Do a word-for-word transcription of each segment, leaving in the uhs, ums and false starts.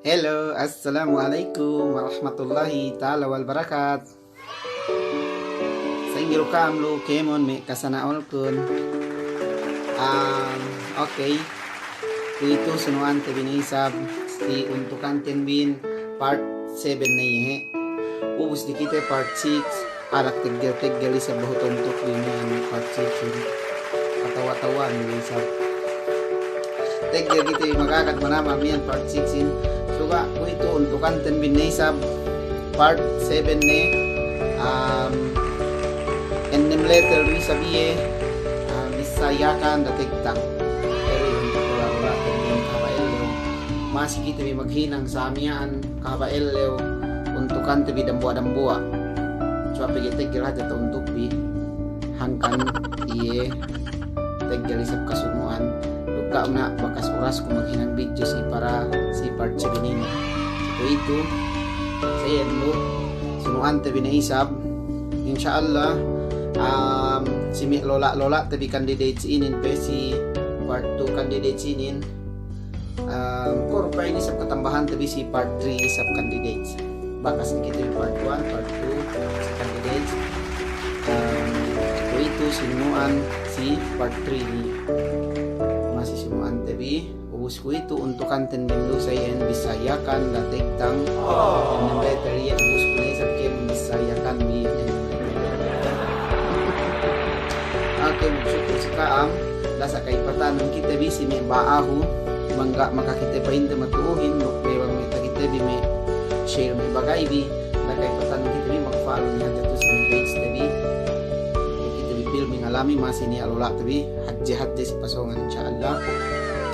Hello, assalamu alaikum warahmatullahi ta'ala wabarakatuh. Sa'ingge du ka'am lu kēmon me' kasana'olkun. Um, okay. Kuwe'itu sunu'ante bi ne isab si untukanten bin part seven ne iye he. Ubus di kite part six. Arak teggel-teggel isab behu tuntuk bi miya'an part six in. Katawa-tawa'an bi isab. Teggel kite bi magagad manamal miya'an part six in. Suga' kuwe'itu untukanten bin ne isab part seven ne, um, ennem letter du isab iye, um, Bissā Yakan da Tegtang. Eri untuk lola'-lola'ten bin kahaba' ellew. Masi kite bi maghinang sa miya'an kahaba' ellew, untukante bi dambuwa'-dambuwa'. Suwa' pegge' teggel hadja ta'untuk bi, hangkan iye teggel isab kasunu'an, duk ga' na bakas urasku maghinang video si para, si part seven inin. Kuwe'itu, sa iyan du, sunu'ante bi ne isab, insya Allah, um, si me' lola'-lola'te bi candidates inin pe si part two candidates inin, um, kuwe' du pa'in isab katambahante bi si part three isab candidates. Bakas ne kite bi part one, part two, si candidates. Um, kuwe'itu sinunu'an si part three bi. Masi sunu'ante bi. Ubus kuwe'itu untukanten bin du sa iyan Bissā Yakan da Tegtang. Ennem letter iyan, ubus ku ne isab kēmon Bissā Yakan bi iyan. Oke, magsukul si ka'am, da'a sa ka'ipatanun kite bi si me' ba'ahu, bang ga' makakite pa'inte matu'uhin, duk bang me' takite bi me' share me' bagay bi, da'a ka'ipatanun kite bi mag-follow ne hadja tu si me' page te bi. Kite bi pilmi ngalami masi niya' lola'te bi, hadje-hadje si pasōngan insya Allah.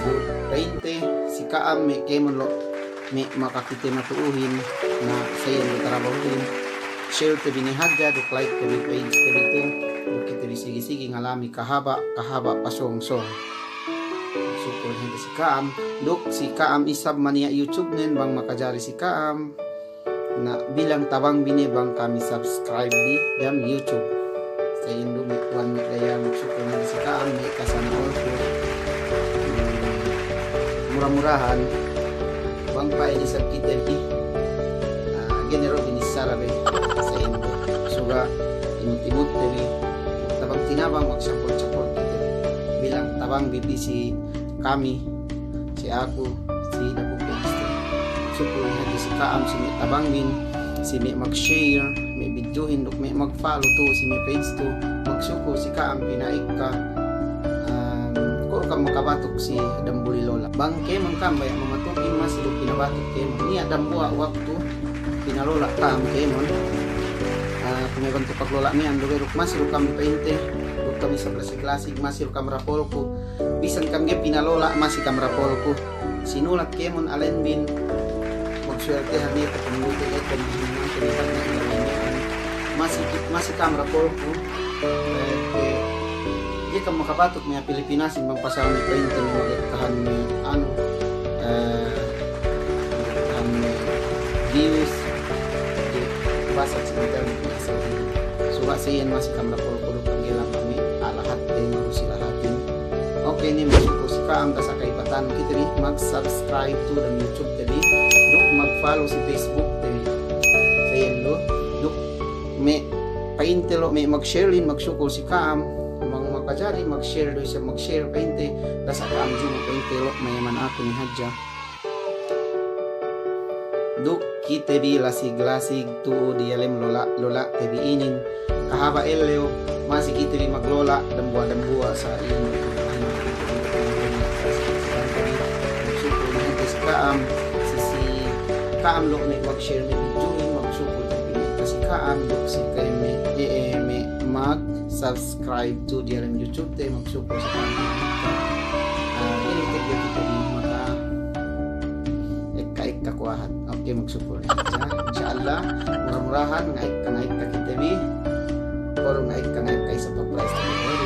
Duk pa'inte si ka'am me' kēmon lo' me' makakite matu'uhin, na sa iyan du tarabahuhin, share te bi ne hadja, duk like te bi page te bi tu, duk kite bi sigi-sigi ngalami kahaba', kahaba' pasōng-sōng. Sukul hadja si ka'am, duk si ka'am isab maniya' YouTube nen bang makajari si ka'am, na bilang tabang bi ne bang kami subscribe bi diyalem YouTube. Sa iyan du me' tuwan me' dayang, sukul hadja si ka'am me' kasana'olku. Hmm, mura-murahan bang pa'in isab kite bi, ah, genero binissara be, sa iyan du. Suga' imut-imut te bi, tabang-tinabang magsaport-saport kite bi. Bilang tabang bi pī si kami, si aku, si Dapu Page te. Sukul hadja si ka'am si me' tabang bin, si me' mag-share me' videohin duk me' mag-follow tu si me' page tu, magsukul si ka'am pina'ekka, um, kuwe' du kam makabatuk si dambuli lola'. Bang kēmon kam baya' mamatukin masi du pinabatuk kēmon. Niya' dambuwa' waktu pinalola' ka'am kēmon. Ah, kumeban tu paglola' miya'an du ga'i duk masi du kam pa'inte, duk kam isab lasig-lasig, masi du kam rapolku. Bisan kam ga'i pinalola', masi kam rapolku. Sinulat kēmon alen bin, magsuweltehan ne, kapundute, e, kēmon, kēmon, kēmon, masi, masi kam rapolku. E, e, ga'i kam makabatuk me' Pilipinasin bang pasal me' pa'inte me' magekkahan me' anu, e, magekkahan me' views, di basa si internet me' asal. Suga' sa iyan masi kam rapolku duk paggelam kami, ala hatte, manusi lahatin. Oke, ne magsukul si ka'am, da'a sa ka'ipatanun kite bi mag-subscribe tu dem YouTube te bi, duk mag-follow si Facebook te bi. Sa iyan du, duk me' pa'inte lo' me' mag-share lin, magsukul si ka'am, bang makajari mag-share du isab mag-share pa'inte, da'a sa ka'am jumu pa'inte lo' mayaman aku ne hadja. Duk kite bi lasig-lasig tu'u diyalem lola', lola'te bi inin. Kahaba' ellew, masi kite bi maglola' dambuwa'-dambuwa' sa inin. Magsukul ne hadja si ka'am, si, si ka'am lo' me' mag-share me' videohin, magsukul ne hadja si ka'am, duk si ka'am me', e, e, me' mag-subscribe subscribe tu diyalem YouTube te, magsukul si ka'am. Ah, inin teggel kite bi maka ekka-ekka kuwahat. Oke, magsukul ne hadja. Insya Allah, mura-murahan nga'ekka-nga'ekka kite bi. Or nga'ekka-nga'ekka isab pa prize te bi.